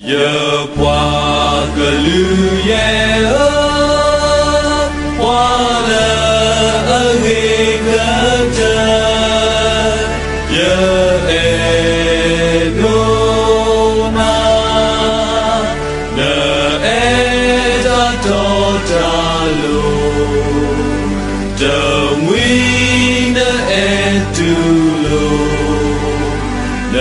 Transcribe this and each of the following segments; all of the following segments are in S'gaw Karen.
ယပှၤကလုာ်ယဲၢ်ဧၢ, ပှၤလၢအဂ့ၤကတၢၢ် ယအဲၣ်ဒိးနၤ, နအဲၣ်တၢ်တီတၢ်လိၤ, တမှံၤနအဲၣ်တူၢ်လိာ် န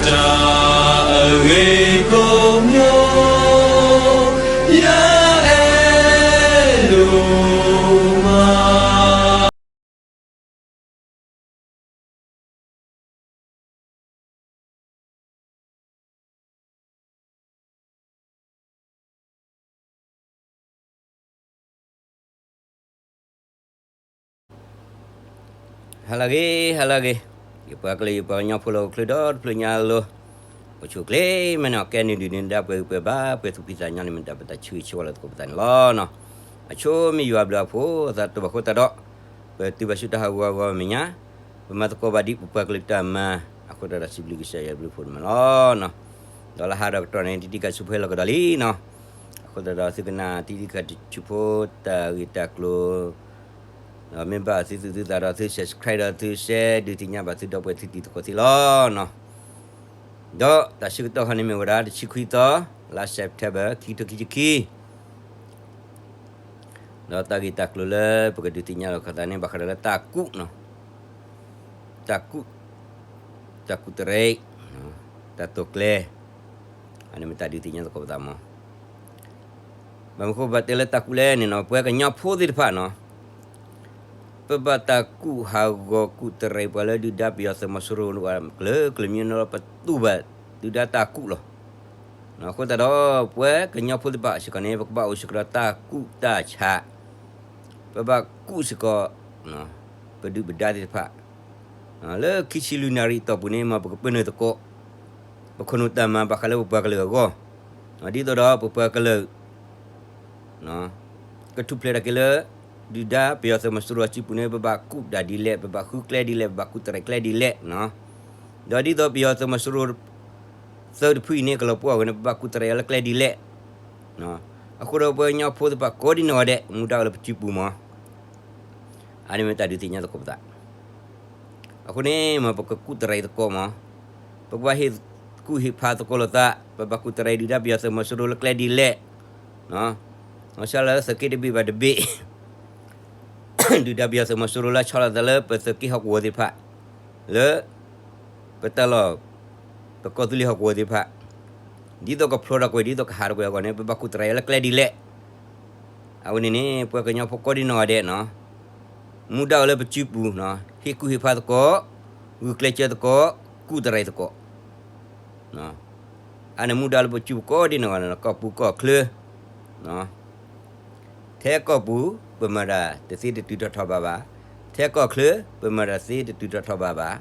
တၢ်အဂ့ၤကိးမံၤ ယအဲၣ်ဒိးမး. ဟါလၢအဂ့ၤ, ဟါလၢအဂ့ၤ, ယပှၤကလုာ် ယပှၤကညီဖိလၢဟီၣ်ခိၣ်ချၢဒီတဖျၢၣ်ညါအလိၤ, အိၣ်ဆူၣ်အိၣ်ချ့မဲာ်နီၤ, ကဲနုာ်ဒုးနုာ်ဒါ ပှဲၤဂံၢ်ပှဲၤဘါ ပှဲၤသူၣ်ဖှံသးညီန့ၣ် မ့ၢ်တၢ်ပတၢ်ဆၢဂ့ၤဆၢဝါလၢသကိးပသးန့ၣ်လီၤ. အဆိမ့ၢ်ယွၤဘျုးအဖှိၣ် သးတဘၣ်ဃိသတးဒီး ပတုၤဘၣ်ဆူတၢ်ဟးဂီၤအဂီၢ်မဲာ်ညါ, ပမၤသကိးဘၣ်ဒ်ပပှၤကလုာ်တၢ်မၤ, အဃိသတးဒီးစံးဘျုးကစၢ်ယွၤဘျုးဖှိၣ်န့ၣ်မးလီၤ. ဒီးလၢဟါဒီးကတီၢ်န့ၣ် တံၤတံၤခါဆူၣ်ဖိဟဲလီၤကဒီးလံနီၤ, အဃိသတးဒီးသုကနၣ်တံၤတံၤခါဆူၣ်ဖိ တၢ်ဂ့ၢ်တၢ်ကျိၤ ဒီးမ့ၢ်ဘၣ်သုသူၣ်သုသးဒီးသု subscribe ဒီးသု share ဒုးသ့ၣ်ညါဘၣ်သုဒီပုၢ်ဝဲၢ်သုတံၤသကိးသ့လီၤ. ဒီးတၢ်ဆၢကတီၢ်ခါန့ၣ်မ့ၢ်ဝဲဒၣ်တဆံခွံသီ လါ September ခံကထိခံဆံခံ, ဒီးတၢ်ဂ့ၢ်တၢ်ကျိၤလၢပကဒုးသ့ၣ်ညါလီၤခီသးန့ၣ် ဘၣ်ဃးဒီးလၢတၢ်ကူၣ်နီၤ, တၢ်ကူၣ်, တၢ်ကူၣ်တရံး, တၢ်တိာ်ကျဲၤ, အန့ၣ်မ့ၢ်တၢ်ဒုးသ့ၣ်ညါသကိးပသးမး. ဘၣ်မနုၤဃိဘၣ်တဲလၢတၢ်ကူၣ်လဲၣ်န့ၣ်နီၤ, ပှၤကညီဖိသ့ၣ်တဖၣ်နီၤ, ပဘၣ်တၢ်ကူၣ်ဟးဂီၤကူၣ်တရံးပှၤလၢဒုၣ်ဒါပယီၤသုးမီၤစိရိၤ ကလုာ်ကလုာ်မံၤနီၤ ပတူၢ်ဘၣ်ဒုၣ်ဒါတၢ်ကူၣ်လီၤ. အဃိသတးဒီး ပှၤကညီဖိသ့ၣ်တဖၣ်စ့ၢ်ကီးန့ၣ် ပကဘၣ်အိၣ်စ့ၢ်ကီးဒီးတၢ်ကူၣ်တၢ်ဆး, ပဘၣ်ကူၣ်စ့ၢ်ကီး ပဒုၣ်ပဒါသ့ၣ်တဖၣ် လၢခံဆံလွံၢ်နၣ်ရံၣ်အတီၢ်ပူၤန့ၣ် မ်ပကပၢနုာ်သကိး ပခိၣ်နူာ်တၢ်မၤဘၣ်ဃးလၢပပှၤကလုာ်အဂီၢ်, ဒ်သိးဒီးပပှၤကလုာ် ကထူၣ်ဖျဲးထီၣ်က့ၤလၢ ဒုၣ်ဒါပယီၤသုးမီၤစိရိၤအစုပူၤန့ၣ် ပဘၣ်ကူၣ်တၢ်ဒ်လဲၣ်, ပဘၣ်ဃုကျဲဒ်လဲၣ်, ပဘၣ်ကူၣ်တရံးကျဲဒ်လဲၣ်, ဒီးဒ်သိးပယီၤသုးမီၤစိရိၤ သုးတဖုအံၤန့ၣ် ကလီၤပှီၢ်အဂီၢ်န့ၣ် ပဘၣ်ကူၣ်တရံးအီၤလၢကျဲဒ်လဲၣ်. အဃိဒီးပှၤကညီဖိသ့ၣ်တဖၣ်ကိးဒံနီၢ်ဂၤဒဲး မူဒါအိၣ်လၢပစုပူၤမး, အန့ၣ်မ့ၢ်တၢ်ဒုးသ့ၣ်ညါသကိးပသး. အဃိန့ၣ် မ်ပကကူၣ်တရံးသကိးမး, ပကဘၣ်ဟ့ၣ်ကူၣ်ဟ့ၣ်ဖးသကိးလိာ်သး, ပဘၣ်ကူၣ်တရံးဒုၣ်ဒါပယီၤသုးမီၤစိရိၤလၢကျဲဒ်လဲၣ်, မ့ၢ်ဆါလၢသုးက့တဘ့ၣ်ဘၣ်တဘ့ၣ် ဒုၣ်ဒါပယီၤသုးမီၤစိရိၤလၢဆီလီၤသးလၢပသုးက့ဟီၣ်ကဝီၤသ့ၣ်တဖၣ်, လၢ ပတၢ်လီၢ် ပကီၢ်သူလ့ၤဟီၣ်ကဝီၤသ့ၣ်တဖၣ်, ဒ်သိးကဖျိးထီၣ်ကွံာ် ဒ်သိးကဟးထီၣ်ကွံာ်အဂီၢ်န့ၣ် ပဘၣ်ကူၣ်တရံးအီၤလၢကျဲဒ်လဲၣ်. အဝဲန့ၣ်န့ၣ် ပှၤကညီဖိကိးဒံနီၢ်ဂၤဒဲးနီၤ, မူဒါအိၣ်လၢပစုပူၤ, ဟ့ၣ်ကူၣ်ဟ့ၣ်ဖးသကိး, ဂုာ်ကျဲးစၢးသကိး, ကူၣ်တရံးသကိး အန့ၣ်မူဒါလၢပစုပူၤကိးဒံနီၢ်ဂၤဒဲး, ကီၢ်ပူၤကီၢ်ချၢ ထဲကီၢ်ပူၤ ပမၤတၢ်တသ့တတုၤထီၣ်ထီၣ်ဘးဘၣ်, ထဲကီၢ်ချၢ ပမၤတၢ်သ့တတုၤထီၣ်ထီၣ်ဘးဘၣ်.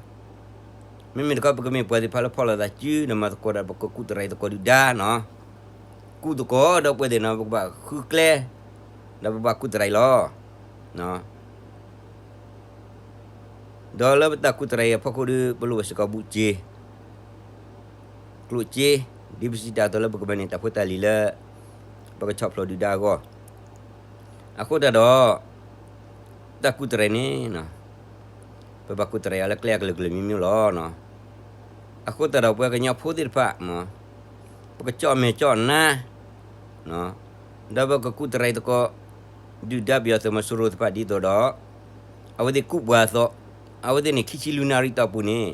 မ့မ့ၢ်တခီ ပကမ့ၢ်ပှၤသ့ၣ်တဖၣ်လၢဖီၣ်လိာ်သးစု ဒီးမၤသကိးဒီးပကကူၣ်တရံးသကိးဒုၣ်ဒါနီၤ, ကူၣ်သကိးဒီးပှၤသ့ၣ်နီၤ ပကဘၣ်ဃုကျဲ, ဒီးပဘၣ်ကူၣ်တရံးလီၤ. ဒီးလၢပတၢ်ကူၣ်တရံးအံၤအဖီခိၣ်ဒီး ပလိၣ်ဘၣ်စ့ၢ်ကီးဘူးစ့, ကျိၣ်စ့, ဒ်ပစံးတၢ်အသိးလၢပကမၤန့ၢ်တၢ်ဖိတၢ်လံၤလၢ ပကဆီၣ်ဖျိးဒုၣ်ဒါအဂီၢ်, အဃိသတးဒီး တၢ်ကူၣ်တရံးန့ၣ် ပဘၣ်ကူၣ်တရံးအီၤလၢကျဲအကလုာ်ကလုာ်မံၤမံၤလီၤ. အဃိသတးဒီးပှၤကညီဖိသ့ၣ်တဖၣ် ပကကၠီၣ်မဲာ်ကၠီၣ်နါ ဒီးပကကူၣ်တရံးသကိး ဒုၣ်ဒါပယီၤသုးမီၤစိရိၤသ့ၣ်တဖၣ်ဒ်သိးဒီး အဝဲသ့ၣ်ကူၣ်ပှၤအသိး, အဝဲသ့ၣ်န့ၣ် ခံဆံလွံၢ်နၣ်ရံၣ်တီၢ်ပူၤန့ၣ်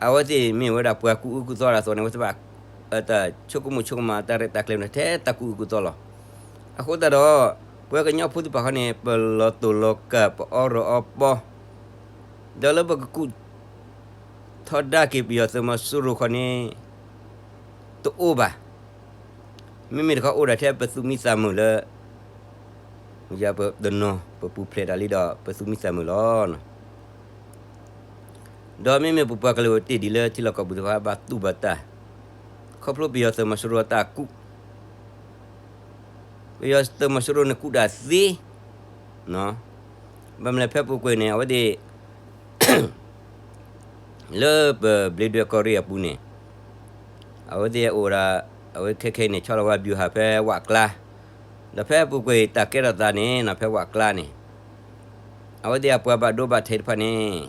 အဝဲသ့ၣ်မ့ၢ်ဝဲဒၣ်ပှၤကူၣ်အၢကူၣ်သီတၢ်အသိးန့ၣ် အဝဲသ့ၣ်ဘၣ် တၢ်ဆိကမိၣ်ဆိကမး တၢ်ရဲၣ်တၢ်ကျဲၤန့ၣ် ထဲတၢ်ကူၣ်အၢကူၣ်သီလီၤ. အဃိသတးဒီး ပှၤကညီဖိသ့ၣ်တဖၣ်ဃီန့ၣ် ပလီၤတိၢ်လီၤကၢ် ပအီရီၣ်အီပီ ဒီးလၢပကကူၣ်ထီဒါက့ၤပယီၤသုးမီၤစိရိၤဃီန့ၣ် တအိၣ်ဘၣ်. မ့မ့ၢ်တခီအိၣ်ဒၣ်ထဲပသူၣ်မံသးမုာ်လၢ ယပတနီၤ ပပူၤဖျဲးတၢ်လံဒီး ပသူၣ်မံသးမုာ်လီၤ. ဒီးမ့မ့ၢ်ပပှၤကလုာ်အိၣ်တ့ၢ်ဒံးလၢထံလီၢ်ကီၢ်ပူၤသ့ၣ်တဖၣ် ဘၣ်တူၢ်ဘၣ်တၢ် ခီဖျိပယီၤသုးမီၤစိရိၤအတၢ်ကူၣ် ပယီၤသုးမီၤစိရိၤန့ၣ်ကူၣ်တၢ်သ့, ဘၣ်မနုၤလဲၣ်ဖဲပူၤကွံာ်န့ၣ် အဝဲသ့ၣ် လၢပဘျ့ဒွဲၣ်ကီၢ်ရ့ၣ်အပူၤန့ၣ် အဝဲသ့ၣ်အိၣ်ဝဲဒၣ် အဝဲခဲခဲအံၤန့ၣ် ဆီလီၤဝဲ ဗျူဟာ ဖဲဝးကျါ, ဒီးဖဲအပူၤကွံာ်တၢ်ကဲထီၣ်သးန့ၣ်နီၤ ဖဲဝးကျါန့ၣ် အဝဲသ့ၣ်အပှၤဘၣ်ဒိဘၣ်ထံးတဖၣ်န့ၣ်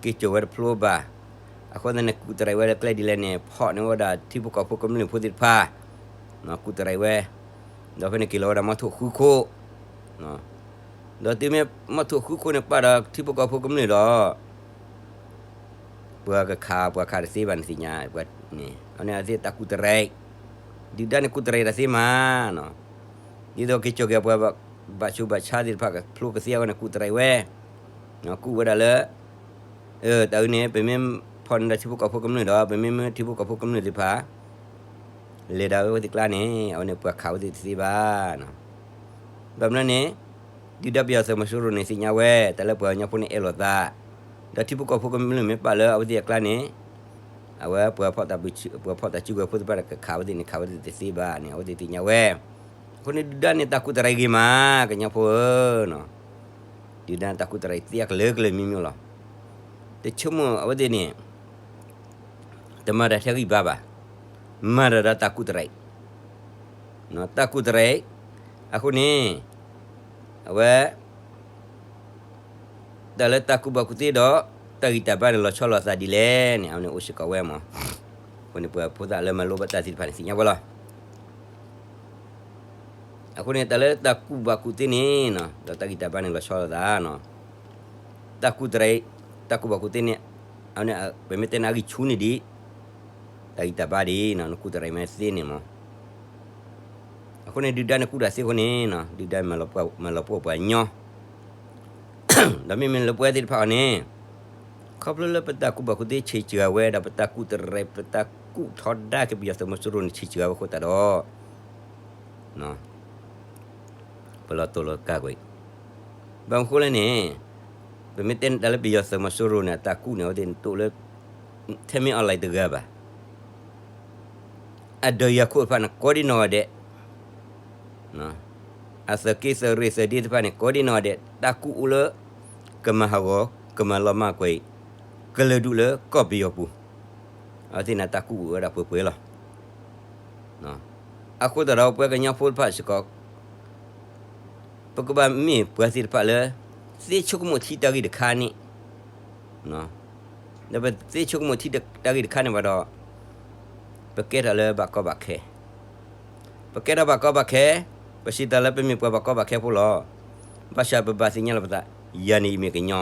က့ၤစိာ်ဝဲတဖျိဘၣ်. အဃိသတးန့ၣ် ကူၣ်တရံးဝဲလၢကျဲဒ်လဲၣ်န့ၣ် ဖီၣ်န့ၢ်ဝဲဒၣ်ထံဖိကီၢ်ဖိကမျၢၢ်ဖိသ့ၣ်တဖၣ် ကူၣ်တရံးဝဲ, ဒီးဖဲန့ၣ်က့ၤလီၤဝဲဒၣ်မီထိၣ်ဃုခိၣ်, ဒီးတုၤမ့ၢ်မီထိၣ်ဃုခိၣ်န့ၣ်ပာ်ဒီးထံဖိကီၢ်ဖိကမျၢၢ်ဒီး ပှၤကခး ပှၤခးတသ့ဘၣ်န့ၣ်သ့ၣ်ညါန့ၣ် အန့ၣ်အသ့ၣ်တၢ်ကူၣ်တရံး, ဒုၣ်ဒါန့ၣ်ကူၣ်တရံးတၢ်သ့မးနီၤ, ဒ်သိးက့ၤစိာ်က့ၤအပှၤဘၣ်ဆူးဘၣ်ဆါသ့ၣ်တဖၣ်ကဖျိကသ့အဂီၢ်န့ၣ် ကူၣ်တရံးဝဲ, ကူၣ်ဝဲဒၣ်လၢ တၢ်အုၣ်န့ၣ် ပမ့ၢ်ဖီၣ်န့ၢ်ဒၣ်ထံဖိကီၢ်ဖိကမျၢၢ်ဒီး ပမ့ၢ်မၢထံဖိကီၢ်ဖိကမျၢၢ်သ့ၣ်တဖၣ် လဲၤဒၣ်ဝဲအဝဲသ့ၣ်ကျါန့ၣ် အဝဲန့ၣ်ပှၤခးဝဲသ့ၣ်တသ့ဘၣ်နီၤ. ဘၣ်မနုၤန့ၣ် ဒုၣ်ဒါပယီၤသုးမီၤစိရိၤန့ၣ်သ့ၣ်ညါဝဲ တၢ်လၢပှၤကညီဖိန့ၣ်အဲၣ်လိာ်သး, ဒီးထံဖိကီၢ်ဖိကမျၢၢ်မ့ၢ်ပာ်လၢအဝဲသ့ၣ်အကျါန့ၣ် အဝဲပှၤဖီၣ်တၢ်စု ပှၤဖီၣ်တၢ်စုကဝဲၤဖိသ့ၣ်တဖၣ်န့ၣ် ကခးဝဲသ့ၣ်န့ၣ် ခးဝဲသ့ၣ်တသ့ဘၣ်န့ၣ် အဝဲသ့ၣ်သ့ၣ်ညါဝဲ. အဃိန့ၣ်ဒုၣ်ဒါန့ၣ်တၢ်ကူၣ်တရံးဂ့ၤမး ကညီဖိဧၢနီၤ, ဒုၣ်ဒါန့ၣ်တၢ်ကူၣ်တရံးသ့အကလုာ်ကလုာ်မံၤမံၤလီၤ. တဆိကမိၣ်အဝဲသ့ၣ်န့ၣ် တမၤတၢ်ထဲဂံၢ်ဘါဘၣ်, မၤတၢ်ဒီးတၢ်ကူၣ်တရံး, တၢ်ကူၣ်တရံး, အဃိန့ၣ် အဝဲ တၢ်လၢတၢ်ကူၣ်ဘၣ်ကူၣ်သ့ဒီး တၢ်ဂံၢ်တၢ်ဘါန့ၣ် လီၤဆီလိာ်သးဒ်လဲၣ်န့ၣ် အဝဲန့ၣ်အိၣ်စ့ၢ်ကီးဝဲမး. အဃိန့ၣ်ပှၤဖိသၣ်လၢမၤလိဘၣ်တၢ်သ့ၣ်တဖၣ်န့ၣ် သ့ၣ်ညါဝဲလီၤ. အဃိန့ၣ် တၢ်လၢတၢ်ကူၣ်ဘၣ်ကူၣ်သ့န့ၣ် ဒီးတၢ်ဂံၢ်တၢ်ဘါန့ၣ် လီၤဆီလိာ်သးနီၤ. တၢ်ကူၣ်တရံး, တၢ်ကူၣ်ဘၣ်ကူၣ်သ့န့ၣ် အဝဲန့ၣ် ပမ့ၢ်တဲန့ၣ် အဂံၢ်ဆူၣ်န့ၢ်ဒံး တၢ်ဂံၢ်တၢ်ဘါဒံးနီၤ, နကူၣ်တရံးမ့ၢ်သ့န့ၣ်မး. အဃိန့ၣ် ဒုၣ်ဒါန့ၣ်ကူၣ်တၢ်သ့အဃိန့ၣ် ဒုၣ်ဒါမၤလီၤပှီၢ်ပှၤညီ ဒီးမ့မ့ၢ်လၢပဝဲသ့ၣ်တဖၣ်အီၤန့ၣ် ခီဖျိလၢပတၢ်ကူၣ်ဘၣ်ကူၣ်သ့ဆံးစှၤဝဲဒီး ပတၢ်ကူၣ်တရံး ပတၢ်ကူၣ်ထီဒါက့ၤပယီၤသုးမီၤစိရိၤန့ၣ် ဆံးစှၤဝဲအဃိသတးဒီး ပလီၤတိာ်လီၤကါကွံာ်. ဘၣ်မနုၤဃိလဲၣ်န့ၣ် ပမ့ၢ်တဲန့ၣ်တၢ်လၢပယီၤသုးမီၤစိရိၤန့ၣ် အတၢ်ကူၣ်န့ၣ် အဝဲသ့ၣ်န့ၣ်တအိၣ်လၢ ထဲမ့ၢ် online တဂၤဘၣ်. အဒၢးယၤခိၣ်တဖၣ်န့ၣ် ကိးဒံနီၢ်ဂၤဒဲး အသုးက့သုးရ့ၣ်သုးဒ့သ့ၣ်တဖၣ်န့ၣ် ကိးဒံနီၢ်ဂၤဒဲး တၢ်ကူၣ်အိၣ်လၢ ကမၤဟးဂီၤ ကမၤလီၤမၢ်ကွံာ် ကလုာ်ဒူၣ်လၢကီၢ်ပယီၤပူၤ, အဝဲသ့ၣ်န့ၣ်တၢ်ကူၣ်အိၣ်ဝဲဒၣ်ပှဲၤပှဲၤလီၤ. အဃိသတးဒီးပဝဲကညီဖိတဖၣ်စ့ၢ်ကီး ပကဘၣ်မ့ၢ်ပှၤသ့ၣ်တဖၣ်လၢ သ့ဆိကမိၣ်ထံတၢ်ဂ့ၢ်တခါန့ၣ်, ဒီးပသ့ဆိကမိၣ်ထံတၢ်ဂ့ၢ်တခါန့ၣ်ဘၣ်ဒီး ပကဲထီၣ်လၢဘၣ်ကီဘၣ်ခဲ, ပကဲထီၣ်ဘၣ်ကီဘၣ်ခဲ, ပစံးတၢ်လၢပမ့ၢ်ပှၤဘၣ်ကီဘၣ်ခဲဖိလီၤ. ဘၣ်ဆၣ်ပဘၣ်သ့ၣ်ညါလီၤပသး, ယၤန့ၣ်ယမ့ၢ်ကညီ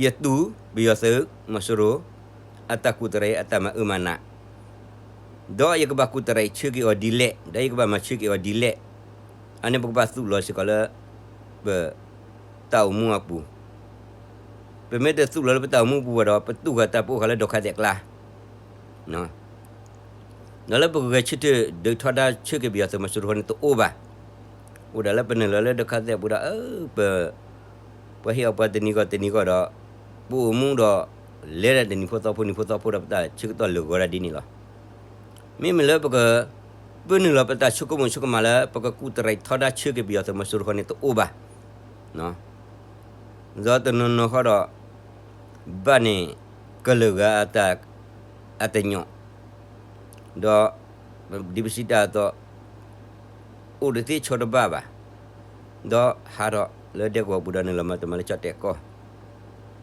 ယတူၢ်ပယီၤသုးမီၤစိရိၤ အတၢ်ကူၣ်တရံး အတၢ်မၤအၢမၤနး, ဒီးယကဘၣ်ကူၣ်တရံးဆၢက့ၤအီၤဒ်လဲၣ်, ဒီးယကဘၣ်မၤဆၢက့ၤအီၤဒ်လဲၣ်, အန့ၣ်ပကဘၣ်သူၣ်လီၤစ့ၢ်ကီးလၢ ပတၢ်အိၣ်မူအပူၤ, ပမ့ၢ်တသူၣ်လီၤလၢပတၢ်အိၣ်မူအပူၤဘၣ်ဒီး ပတူၢ်ဃာ်တၢ်ပအိၣ်ဃာ်လၢဒိးခါသဲးကျါ ဒီးလၢပကဂဲၤဆၢထၢၣ်ဒုးထီဒါဆၢက့ၤပယီၤသုးမီၤစိရိၤန့ၣ်တအိၣ်ဘၣ်. အိၣ်ဒၣ်လၢပနုာ်လီၤလၢဒိးခါသဲးပူၤဒီး ပ ပှၤဟ့ၣ်အီၤပှၤတနံၤဂီၢ်တနံၤဂီၢ်ဒီး ပအိၣ်မူဒီး လဲၤဒၣ်တနံၤဖိသီဖိ နံၤဖိသီဖိဒီး ပတၢ်ဆၢကတီၢ်လၢာ်ဂီၤဒၣ်ဒ်န့ၣ်လီၤ. မ့မ့ၢ်လၢပက ပနုာ်လီၤပတၢ်ဆိကမိၣ်ဆိကမးလၢ ပကကူၣ်တရံးထီဒါဆၢက့ၤပယီၤသုးမီၤစိရိၤဃီန့ၣ်တအိၣ်ဘၣ်. ဒီးတနီၤနီၤဃီဒီး ဘၣ်န့ၣ် ကလုာ်ဂၤအတၢ် အတညီၣ် ဒီး ဒ်ပစံးတၢ်အသိး အိၣ်တသ့ဆီတဘၣ်ဘၣ်. ဒီးဟးထီၣ်လၢဒဲကဝီၤပူၤဒီးနုာ်လီၤမၤတၢ်မၤလၢကၠီၣ်တဲၣ်ကီၢ်,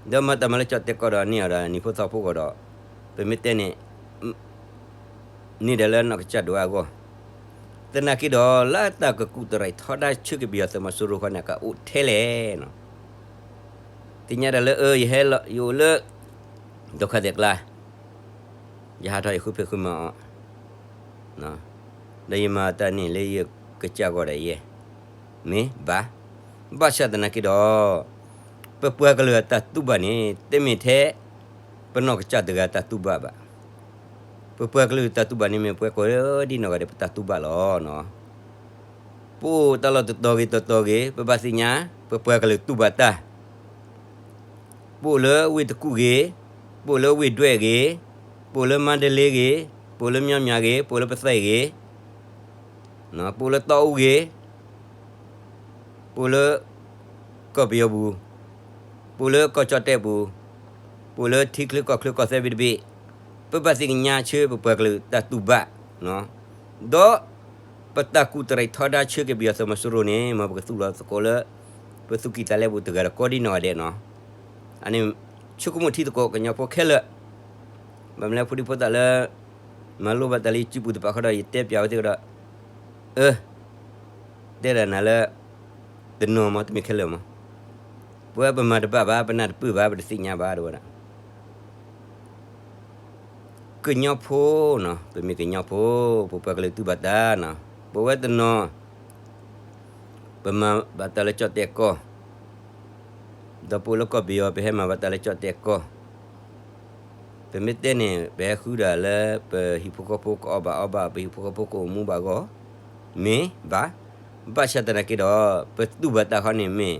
ဒီးမၤတၢ်မၤလၢကၠီၣ်တဲၣ်ကီၢ်ဒီးန့ၢ်အီၤဒီးနံၤဖိသီဖိဂီၢ်ဒီး ပမ့ၢ်တဲန့ၣ် န့ၢ်ဒၣ်လၢနီၢ်ကစၢ်ဒိၣ်အဂီၢ်, သနာ်က့ဒီး လၢတၢ်ကကူၣ်တရံးထီဒါဆၢက့ၤပယီၤသုးမီၤစိရိၤဃီန့ၣ် ကအိၣ်ထဲလဲၣ်နီၤ. သ့ၣ်ညါတၢ်လၢ အၢ ယဟဲလီၤ ယအိၣ်လၢ ဒိးခါသဲးကျါ, ယဟးထီၣ်ယဃုဖံးဃုမၤအီၤ, ဒီးယမၤတၢ်န့ၣ်လၢယကစၢ်ဂီၢ်ဒီးယဲ, မ့ၢ်ဘၣ်. ဘၣ်ဆၣ်သနာ်က့ဒီး ပပှၤကလုာ်အတၢ်တူၢ်ဘၣ်န့ၣ် တမ့ၢ်ထဲ ပနီၢ်ကစၢ်တဂၤအတၢ်တူၢ်ဘၣ်ဘၣ်. ပပှၤကလုာ်တၢ်တူၢ်ဘၣ်န့ၣ်မ့ၢ်ပှၤကိးဒ်နီၢ်ဂၤဒဲး ပတၢ်တူၢ်ဘၣ်လီၤ. ပအိၣ်တၢ်လီၢ်တတီၤဂ့ၤတတီၤဂ့ၤ ပဘၣ်သ့ၣ်ညါ ပပှၤကလုာ်တူၢ်ဘၣ်တၢ် ပအိၣ်လၢဝ့ၢ်တကူၣ်ဂ့ၤ, ပအိၣ်လၢဝ့ၢ်ဒွဲၣ်ဂ့ၤ, ပအိၣ်လၢမါဒလ့ဂ့ၤ, ပအိၣ်လၢမၠီမၠးဂ့ၤ, ပအိၣ်လၢပသဲၣ်ဂ့ၤ, ပအိၣ်လၢတီအူဂ့ၤ, ပအိၣ်လၢ ကီၢ်ပယီၤပူၤ, ပအိၣ်လၢကီၢ်ကၠီၣ်တဲၣ်ပူၤ, ပအိၣ်လၢထံချၢကီၢ်ချၢကီၢ်သဲဘ့ၣ်တဘ့ၣ်, ပ ပဘၣ်သ့ၣ်ညါဆၢပပှၤကလုာ်တၢ်တူၢ်ဘၣ်, ဒီးပတၢ်ကူၣ်တရံးထီဒါဆၢက့ၤပယီၤသုးမီၤစိရိၤန့ၣ် မ်ပကသူၣ်လီၤသကိးလၢ ပသူၣ်ကံၢ်သးလဲပူၤတဂၤဒီးကိးဒံနီၢ်ဂၤဒဲးနီၤ. အန့ၣ် ဆိကမိၣ်ထံသကိးကညီဖိခဲလၢာ်, ဘၣ်မနုၤလၢဖိဒံဖိသၣ်လၢ မၤလိဘၣ်တၢ်လၢယစုပူၤတဖၣ်ဃီဒီး ယတဲပၠးဝဲသ့ၣ်ကဒီး, အၢ တဲဒၣ်နၤလၢ တနီၤမ့ၢ်တမ့ၢ်ခဲလၢာ်မ့ၢ်, ပဝဲပမၤတဘၣ်ဘၣ် ပနၢ်တပၢၢ်ဘၣ် ပတသ့ၣ်ညါဘၣ် တဲဝဲဒၣ် ကညီဖိနီၤ, ပမ့ၢ်ကညီဖိ, ပပှၤကလုာ်တူၢ်ဘၣ်တၢ်နီၤ, ပဝဲတနီၤ ပမၤဘၣ်တၢ်လၢကၠီၣ်တဲၣ်ကီၢ်, ဒီးပအိၣ်လၢကီၢ်ပယီၤ ပဟဲမၤဘၣ်တၢ်လၢကၠီၣ်တဲၣ်ကီၢ်, ပမ့ၢ်တဲန့ၣ် ပဟဲဃုဒၣ်လၢပဟံၣ်ဖိဃီဖိကအီၣ်ဘၣ်အီဘၣ် ပဟံၣ်ဖိဃီဖိကအိၣ်မူဘၣ်အဂီၢ်, မ့ၢ်ဘၣ်, ဘၣ်ဆၣ်သနာ်က့ဒီး ပတူၢ်ဘၣ်တၢ်ခီန့ၣ်မ့ၢ်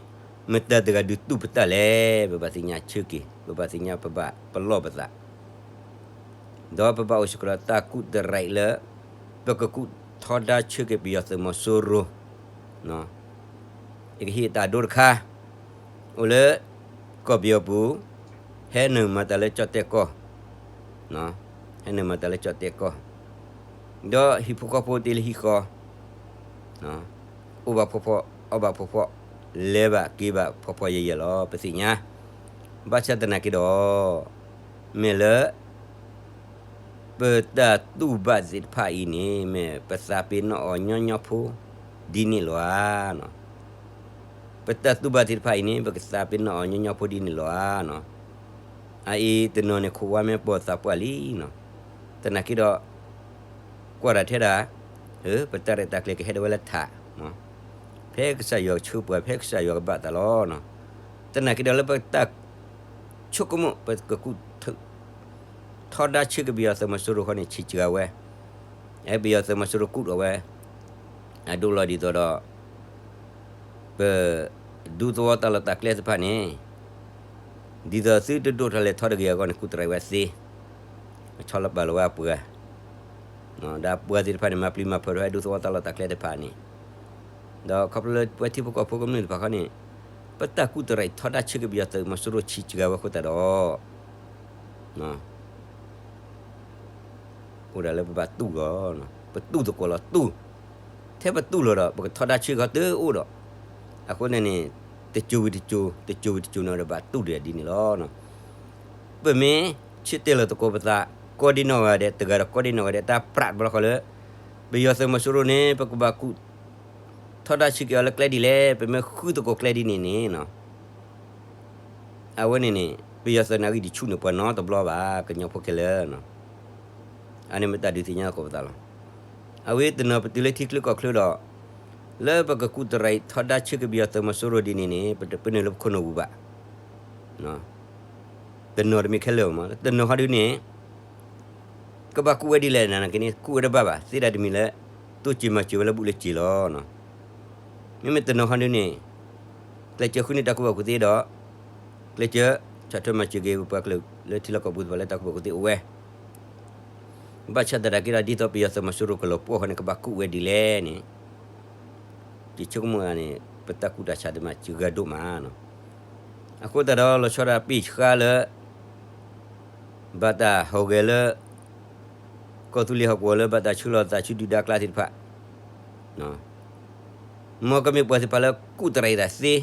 မတၤတဂၤဒုးတူၢ်ပတၢ်လဲၣ်, ပဘၣ်သ့ၣ်ညါဆၢက့ၤ, ပဘၣ်သ့ၣ်ညါပဘၣ်ပလီၢ်ပသး ဒီးပဘၣ်အိၣ်စ့ၢ်ကီးဒီးတၢ်ကူၣ်တရံးလၢ ပကကူၣ်ထီဒါဆၢက့ၤပယီၤသုးမီၤစိရိၤ, ယကဟ့ၣ်တၢ်ဒိတခါ, အိၣ်လၢကီၢ်ပယီၤပူၤ, ဟဲနုာ်မၤတၢ်လၢကၠီၣ်တဲၣ်ကီၢ်, ဟဲနုာ်မၤတၢ်လၢကၠီၣ်တဲၣ်ကီၢ်, ဒီးဟံၣ်ဖိဃီဖိတ့လၢဟံၣ်ဃီ အိၣ်ဘၣ်ဖှီၣ်ဖှီၣ် အီၣ်ဘၣ်ဖှီၣ်ဖှီၣ် လဲၤဘၣ်က့ၤဘၣ်ဖှီၣ်ဖှီၣ်ယာ်ယာ်လီၤ ပသ့ၣ်ညါ, ဘၣ်ဆၣ်သနာ်က့ဒီး မ့ၢ်လၢ ပတၢ်တူၢ်ဘၣ်သ့ၣ်တဖၣ်အံၤန့ၣ် မ့ၢ်ပသးပ့ၤနီၣ်အီၤညီညီဖိဒ်န့ၣ်လီၤဧါ. ပတၢ်တူၢ်ဘၣ်သ့ၣ်တဖၣ်အံၤန့ၣ် ပကသးပ့ၤနီၣ်အီၤညီညီဖိဒ်န့ၣ်လီၤဧါ. အအံၤတနီၤန့ၣ် ခိးဝါမဲာ်ပိာ်သးပှၢ်လံနီၤ, သနာ်က့ဒီး ကွၢ်တၢ်ထဲဒၣ် ပတၢ်ရဲၣ်တၢ်ကျဲၤကဟဲဒၣ်ဝဲလၢထး, ဖဲကစၢ်ယွၤကဆှၢပှၤ ဖဲကစၢ်ယွၤကဘၣ်သးလီၤ. သနာ်က့ဒီးလၢပတၢ်ဆိကမိၣ် ပကကူၣ် ထီဒါဆၢက့ၤပယီၤသုးမီၤစိရိၤခီန့ၣ် ဆံးစှၤဝဲ, ပယီၤသုးမီၤစိရိၤကူၣ်ထီၣ်ဝဲ အဒိလီၤဒ်သိးဒီး ပဒူသဝီတၢ်လီၢ်တၢ်ကျဲသ့ၣ်တဖၣ်န့ၣ် ဒ်သိးသုတဒိၣ်ထီၣ်လဲၤထီၣ်တဂ့ၤအဂီၢ်န့ၣ် ကူၣ်တရံးဝဲသ့, အဆီလီၤပာ်လီၤဝဲအပှၤ, ဒီးအပှၤသ့ၣ်တဖၣ်န့ၣ် မၤပျံၤမၤဖုးထီၣ်ဝဲဒူသဝီတၢ်လီၢ်တၢ်ကျဲသ့ၣ်တဖၣ်န့ၣ်, ဒီးခီဖျိလၢပဝဲထံဖိကီၢ်ဖိကမျၢၢ်တဖၣ်ခီန့ၣ် ပတၢ်ကူၣ်တရံးထီဒါဆၢက့ၤပယီၤသုးမီၤစိရိၤဆံးစှၤဝဲအဃိသတးဒီး အိၣ်ဒၣ်လၢပဘၣ်တူၢ်လီၤ, ပတူၢ်သကိးလီၤတူၢ်, ထဲပတူၢ်လီၤဒီး ပကထီဒါဆၢက့ၤတအိၣ်ဒီး, အဃိန့ၣ်န့ၣ် တစိၤဝံၤတစိၤ တစိၤဝံၤတစိၤန့ၣ်ဒီး ဘၣ်တူၢ်ဒံးဒ်န့ၣ်လီၤ. ပမ့ၢ်ဆၢတဲာ်လီၤသကိးပသး ကိးဒံနီၢ်ဂၤဒဲး တဂၤဒီးကိးဒံနီၢ်ဂၤဒဲး တၢ်ပြးတဘျီဃီလၢ ပယီၤသုးမီၤစိရိၤန့ၣ် ပကဘၣ်ကူၣ် ထီဒါဆၢက့ၤအီၤလၢကျဲဒ်လဲၣ်, ပမ့ၢ်ဃုသကိးကျဲဒ်န့ၣ်န့ၣ် အဝဲန့ၣ်န့ၣ် ပယီၤသုးန့ၣ်အဂံၢ်တဆူၣ်န့ၢ်ပှၤနီတဘျီဘၣ် ကညီဖိခဲလၢာ်, အန့ၣ်မ့ၢ်တၢ်ဒုးသ့ၣ်ညါသကိးပသးလီၤ. အဝဲတနီၤပတုၤလၢထံချၢကီၢ်ချၢဒီး လၢပကကူၣ်တရံးထီဒါဆၢက့ၤပယီၤသုးမီၤစိရိၤဒ်န့ၣ်န့ၣ် ပတပၢနုာ်လၢပခိၣ်နူာ်ပူၤဘၣ်. တနီၤတမ့ၢ်ခဲလၢာ်မး တနီၤဟီဒုန့ၣ် ကဘၣ်ကူၣ်ဝဲဒ်လဲၣ်န့ၣ်က့န့ၣ် ကူၣ်ဝဲတဘၣ်ဘၣ် သ့ဒၣ်တမံၤလၢ တိစၢၤမၤစၢၤဝဲလၢဘူးလၢစ့ၤလီၤ. မ့မ့ၢ်တနီၤဟီဒုန့ၣ် ကျဲးစၢးဃုန့ၢ်တၢ်ကူၣ်ဘၣ်ကူၣ်သ့ဒီး ကျဲးစၢးဆီၣ်ထွဲမၤစၢၤက့ၤပပှၤကလုာ်လၢထံလီၢ်ကီၢ်ပူၤသ့ၣ်တဖၣ်လၢတၢ်ကူၣ်ဘၣ်ကူၣ်သ့အိၣ်ဝဲ ဘၣ်ဆၣ်သနာ်က့ဒီး ဒ်သိးပယီၤသုးမီၤစိရိၤကလီၤပှီၢ်ဃီန့ၣ် ကဘၣ်ကူၣ်ဝဲဒ်လဲၣ်န့ၣ် ယဆိကမိၣ်န့ၣ် ပတၢ်ကူၣ်တၢ်ဆးဒးမးစှၤဂၤဒိၣ်မးနီၤ. အဃိသတးဒီး လီၤဆီဒၣ်တၢ်ပ့ၢ်ဆှါလၢ ဘၣ်တၢ်ဟီၣ်ဂဲၤလၢ ကီၢ်သူလ့ၤဟီၣ်ကဝီၤလၢဘၣ်တၢ်ဆှၢလီၤသးဆူဒုၣ်ဒါအကျါသ့ၣ်တဖၣ် မ်ကမ့ၢ်ပှၤသ့ၣ်တဖၣ်လၢကူၣ်တရံးတၢ်သ့ ဒီး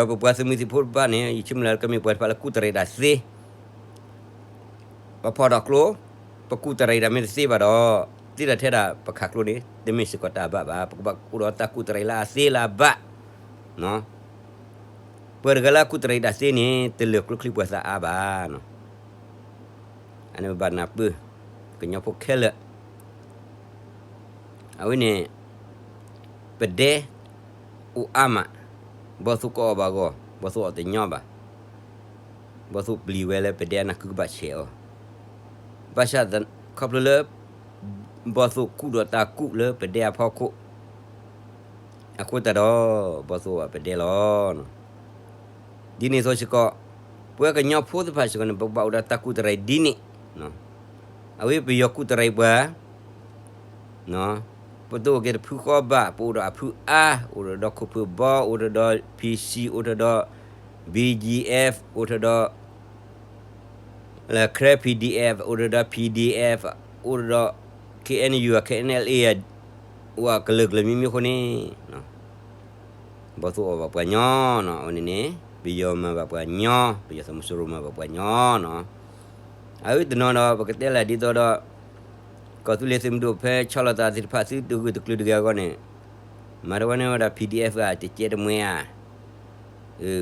ပပှၤသုးမုၢ်သံၣ်ဖိတဖၣ်န့ၣ် ယဆိကမိၣ်လၢကမ့ၢ်ပှၤတဖၣ်လၢကူၣ်တရံးတၢ်သ့ ပဖီၣ်ထီၣ်ကျိ ပကူၣ်တရံးတၢ်မ့ၢ်တသ့ဘၣ်ဒီး သ့ဒၣ်ထဲဒၣ်ပခးကျိန့ၣ် တမ့ၢ်စ့ၢ်ကီးတၢ်ဘၣ်ဘၣ် ပကဘၣ်အိၣ်ဒီးတၢ်ကူၣ်တရံးလၢအသ့လၢအဘၣ် ပှၤတဂၤလၢအကူၣ်တရံးတၢ်သ့န့ၣ် တလၢာ်ကျိချံပှၤသးအါဘၣ်. အန့ၣ်ပဘၣ်နၢ်ပၢၢ် ကညီဖိခဲလၢာ် အဝဲန့ၣ် ပဒဲအိၣ်အါမး ဘီၣ်သိၣ်ကအီၣ်ဘၣ်အဂီၢ် ဘီၣ်သိၣ်အီၣ်တညီဘၣ် ဘီၣ်သိၣ်ပျံၤဝဲလၢပဒဲအနၢ်ကုကဘၣ်ဆဲးအီၤ ဘၣ်ဆၣ်ခီဖျိလၢ ဘီၣ်သိၣ်ကူၣ်ဒီးတၢ်ကူၣ်လၢပဒဲအဖီခိၣ် အဃိသတးဒီး ဘီၣ်သိၣ်အီၣ်ပဒဲလီၤ. ဒ်န့ၣ်အသိးစ့ၢ်ကီး ပဝဲကညီဖိသ့ၣ်တဖၣ်စ့ၢ်ကီးန့ၣ် ပကဘၣ်အိၣ်ဒီးတၢ်ကူၣ်တရံးဒ်န့ၣ် အဝဲပယီၤကူၣ်တရံးပှၤ ပတအိၣ်က့ၤတဖုဃီဘၣ် ပအိၣ်ဒီးအဖုအါ အိၣ်ဒီးဒီးခိၣ်ဖၢၣ်ဘီ အိၣ်ဒီးဒီး PC အိၣ်ဒီးဒီး BGF အိၣ်ဒီးဒီး လၢ Karen PDF အိၣ်ဒီး PDF အိၣ်ဒီး KNU KNLA အိၣ်အကလုာ်ကလုာ်မံၤမံၤအဃိန့ၣ် ဘီၣ်သိၣ်အီၣ်ဘၣ်ပှၤညီနီၤ, အဝဲန့ၣ်န့ၣ် ပယီၤမၤဘၣ်ပှၤညီ, ပယီၤသုးမီၤစိရိၤမၤဘၣ်ပှၤညီနီၤ. အဝဲတနီၤဒီး ပကတဲလၢဒ်သိးဒီး ကီၢ်သူလ့ၤသုးမုၢ်ဒိၣ်ဖဲဆီလီၤသးသ့ၣ်တဖၣ်သုတဂုာ်တကျုာ်တဂ့ၤအဂီၢ်န့ၣ် မၤတဝဲန့ၢ်ဝဲဒၣ် PDF ဧါ တကဲတမှဲဧါ.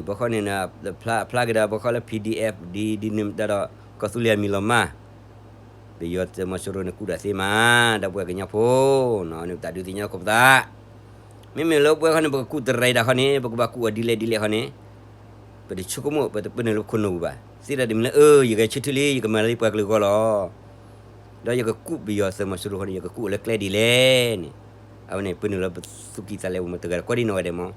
ဘီဃီန့ၣ် ဖျါဖျါက့ၤဒီး ဘီဃီလၢ PDF ဒ်ဒ်န့ၣ်မတၤဒီး ကီၢ်သူလ့ၤအမံၤလီၤမၢ်, ပယီၤသုးမီၤစိရိၤန့ၣ်ကူၣ်တၢ်သ့မး, ဒီးပှၤကညီဖိနီၤ န့ၣ်ပတၢ်ဒုးသ့ၣ်ညါသကိးပသး. မ့မ့ၢ်လၢပဝဲခီန့ၣ် ပကကူၣ်တရံးတၢ်ခီန့ၣ် ပကဘၣ်ကူၣ်အီၤဒ်လဲၣ်ဒ်လဲၣ်ခီန့ၣ် ပတဆိကမိၣ် ပတပၢနုာ်လၢပခိၣ်နူာ်ပူၤဘၣ်. သ့တၢ်တမံၤလၢ အၢ ယဂဲၤဆၢထၢၣ်လံ ယကမၤလၢပှၤကလုာ်အဂီၢ်လီၤ. ဒီးယကကူၣ်ပယီၤသုးမီၤစိရိၤခီန့ၣ် ယကကူၣ်အီၤလၢကျဲဒ်လဲၣ်န့ၣ် အဝဲန့ၣ် ပၢနုာ်လၢပသူၣ်ကံၢ်သးလဲပူၤမး တဂၤဒီးကိးဒံနီၢ်ဂၤဒဲးမး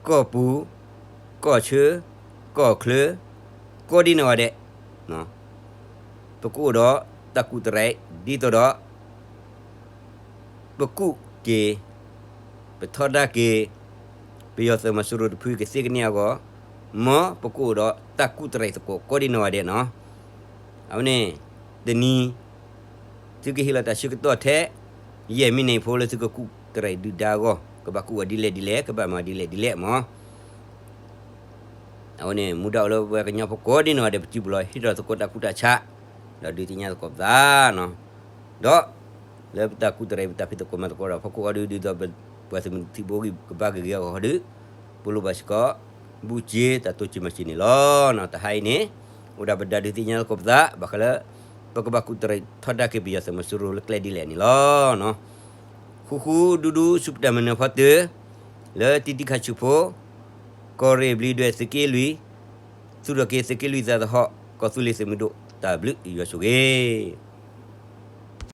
ကီၢ်ပူၤ, ကီၢ်ဆၢ, ကီၢ်ချၢ, ကိးဒံနီၢ်ဂၤဒဲး, ပကအိၣ်ဒီးတၢ်ကူၣ်တရံး ဒ်သိးဒီး ပကူၣ်က့ၤ, ပထီဒါက့ၤ ပယီၤသုးမီၤစိရိၤတဖုကသ့ကန့ၢ်အဂီၢ်, မ်ပကအိၣ်ဒီးတၢ်ကူၣ်တရံးသကိးကိးဒံနီၢ်ဂၤဒဲးနီၤ. အဝဲန့ၣ် တနံၤ သုကဟ့ၣ်လီၤတၢ်ဆၢကတီၢ်ထဲ ယဲၢ်မံးနံးဖိလၢသုကကူၣ်တရံးဒုၣ်ဒါအဂီၢ်, ကဘၣ်ကူၣ်အီၤဒ်လဲၣ်ဒ်လဲၣ်, ကဘၣ်မၤဒ်လဲၣ်ဒ်လဲၣ်မး. အဝဲန့ၣ် မူဒါအိၣ်လၢပှၤကညီဖိကိးဒံနီၢ်ဂၤဒဲး ပစုပူၤလီၤ ဟ့ၣ်ထီၣ်သကိးတၢ်ကူၣ်တၢ်ဆး, ဒီးဒုးသ့ၣ်ညါသကိးပသးနီၤ. ဒီး လၢပတၢ်ကူၣ်တရံး ပတၢ်ဖံးသကိးမၤသကိးဒီး ဖီခိၣ်အီၤဒုး ဒ်သိး ပှၤသုးမုၢ်သံၣ်ဘိဂံၢ်ကဘါက့ၤဂ့ၤအဂီၢ်ဒီး ပလိၣ်ဘၣ်စ့ၢ်ကီး ဘူးက့ၤတၢ်တိစၢၤမၤစၢၤန့ၣ်လီၤ. တဟါအံၤန့ၣ် အိၣ်ဒၣ်ပဒုးသ့ၣ်ညါသကိးပသး ဘၣ်ဃးလၢ ပကဘၣ်ကူၣ်တရံးထီဒါက့ၤပယီၤသုးမီၤစိရိၤလၢကျဲဒ်လဲၣ်န့ၣ်လီၤ. ဃူဃူဒူဒူဆူပတၢ်မုၢ်နံၤဖီတၢၢ် လၢတံတံခါဆူဖိ ကီၢ်ရ့ၣ်ဘျံးဒွဲၣ်သုးက့လွံၢ် သူၣ်ထီၣ်က့ၤသုးက့လွံၢ်သးသဟီၣ် ကီၢ်သူလ့ၤသုးမုၢ်ဒိၣ် တၢ်ဘျုးယွၤဆိၣ်ဂ့ၤ